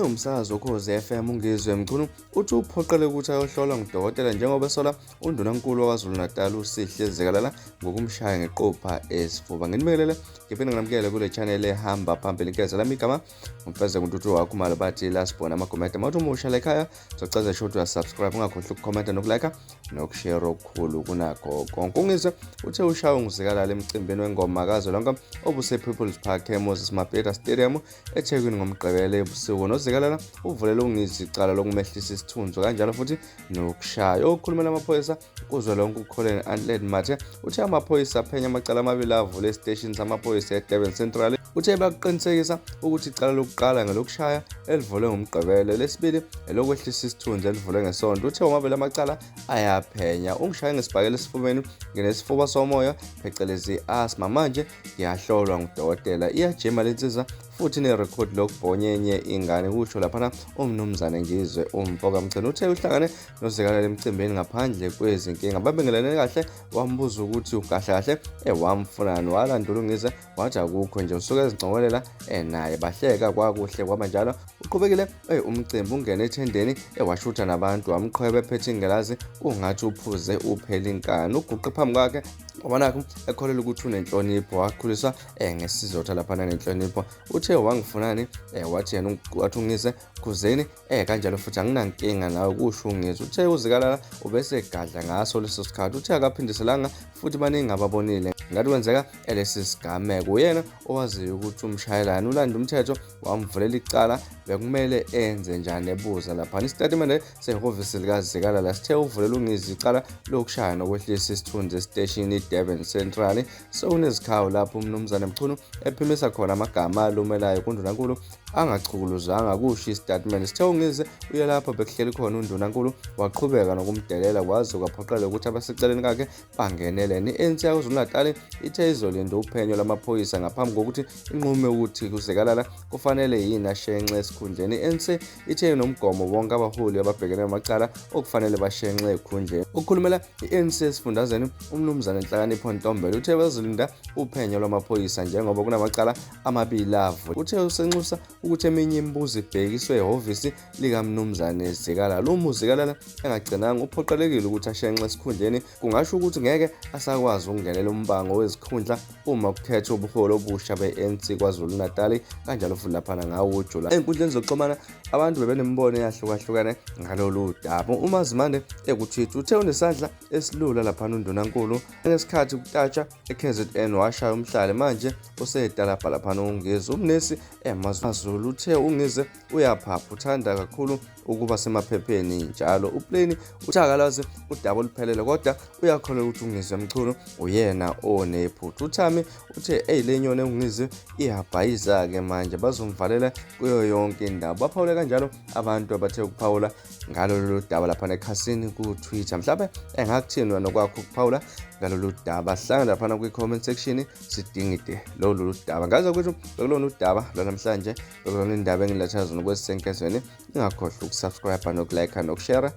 Owayewumsakazi woKhozi FM uNgizwe Mchunu uthi uphoqeleke ukuthi ayohlolwa ngudokotela njengoba esola uNdunankulu waKwaZulu-Natal uSihle Zikalala ngokumshaya ngequpha esifuba. Nginibingelele ngiphinde nginamukele kule channel ehamba phambili nkeza lami igama uMfezeko Ntuthu wakho Khumalo bathi lasibona amagomede mawuthi umusha la ekhaya sochaza short uyasubscribe ungakhohlwa ukukhomenta nokulike nokushare okukhulu kunakho konke. UNgizwe uthe ushawe nguZikalala emcimbini wengoma kazwelonke obuse-People's Park eMoses Mabhida Stadium eThekwini ngoMgqibelo ebusuku. NoZikalala uvulela uNgizwe icala lokumehlisa isithunzi kanjalo futhi nokushaya. Okhulumela amaphoyisa kuzwelonke uColin Antlet Mathe uthe amaphoyisa aphenya amacala amabili avule esiteshini samaphoyisa eDurban Central. Uthe bakuqinisekisa ukuthi icala lokuqala ngelokushaya elivulwe ngoMgqibelo, elesibili elokwehlisa isithunzi elivulwe ngeSonto. Uthe womabili amacala ayaphenya. Ungishaye ngesibhakela esifubeni nginesifuba somoya phecelezi asthma, manje ngiyahlolwa ngudokotela. Iyajima lensizwa futhi inerekhodi lokubhonya enye ingane, kusho laphana umnumzane Ngizwe umfoka Mchunu. Uthe uhlangane noZikalala emcimbini ngaphandle kwezinkinga, babingelene kahle, wambuza ukuthi kahle kahle ewamfunani, walandula uNgizwe wathi akukho nje usuke ezincokolela naye, bahleka kwakuhle kwaba njalo. Uqhubekile umcimbi ungene ethendeni ewashutha nabantu, wamqhweba ephethe ingilazi kungathi uphuze uphela inkani. Uguqe phambi kwakhe ngoba nakho ekholelwa ukuthi unenhlonipho, wakhuliswa ngesizotha laphana nenhlonipho. Uthe wangifunani wathi yena wathi uNgizwe khuzeni kanjalo futhi anginankinga nawe, kusho uNgizwe. Uthe uZikalala ubesegadla ngaso leso sikhathi, uthe akaphindiselanga futhi baningi ababonile ngathi kwenzeka lesi sigameko. Uyena owaziyo ukuthi umshayelani ulanda umthetho wamvulela icala, bekumele enze njani ebuza laphana. Isitatimende sehhovisi likaZikalala sithe uvulela uNgizwe icala lokushaya nokwehlisa isithunzi esiteshini iDurban Central. Sekunezikhawu lapho umnumzane Mchunu ephimisa khona amagama alumelayo kundunankulu angachukuluzanga, kusho isitatimende. Sithe uNgizwe uye lapho bekuhleli khona undunankulu waqhubeka nokumdelela kwaze kwaphoqeleka ukuthi abaseceleni kakhe bangenele. I-ANC yaKwaZulu-Natal ithe izolinda uphenyo lwamaphoyisa ngaphambi kokuthi inqume ukuthi uZikalala kufanele yini ashenxe esikhundleni. I-ANC ithe inomgomo bonke abaholi ababhekene namacala okufanele bashenxe ekhundleni. Ukukhulumela i-ANC esifundazweni umnumzane Nhlakanipho Ntombela uthe bazolinda uphenyo lwamaphoyisa njengoba kunamacala amabili avule. Uthe usenxusa ukuthi eminye imibuzo ibhekiswe ehhovisi likamnumzane Zikalala. Uma uZikalala engagcinanga uphoqelekile ukuthi ashenxe esikhundleni, kungasho ukuthi ngeke asakwazi ukungenela umbango wezikhundla uma kukhethwa ubuholi obusha be-ANC KwaZulu-Natal kanjalo futhi laphana ngawo uJulayi. Ey'nkundleni zokuxhumana abantu bebenemibono eyahlukahlukene ngalolu daba. UMazimande ekuTwitter uthe unesandla esilula laphana undunankulu ngesikhathi kutatsha e-KZN washaya umhlali, manje useyitalabha laphana uNgizwe. Umnesi emaZulu uthe uNgizwe uyaphapha, uthanda kakhulu ukuba semaphepheni njalo. UPleni uthi akalazi udaba oluphelele kodwa uyakholelwa ukuthi uNgizwe Mchunu uyena onephutha. UThami uthe eyi le nyoni uNgizwe iyabhayiza-ke manje bazomvalela kuyo yonke indawo. Baphawule kanjalo abantu abathe ukuphawula ngalolu daba laphana ekhasini ku-Twitter. Mhlawumbe engakuthini wena okwakho ukuphawula ngalolu daba, hlangana laphana kwi-comment section sidingide lolu daba. Ngaze kwethu bekulona udaba lwanamhlanje, bekulona indaba engiletha zona kwezisenkezweni. Ningakhohlwa ukusubscribe nokulike nokushare,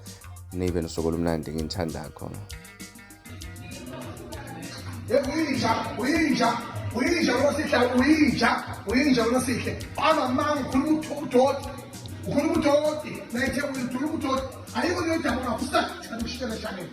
nibe nosuku olumnandi nginithanda khona. Uyinja, uyinja, uyinja uNosihle, uyinja, uyinja uNosihle. Amamanga ukhuluma udoti. Ukhuluma udoti. Nayithe ukhuluma udoti. Ayikho leyo ndaba ngapha usithanda ukushitshela eshaneni.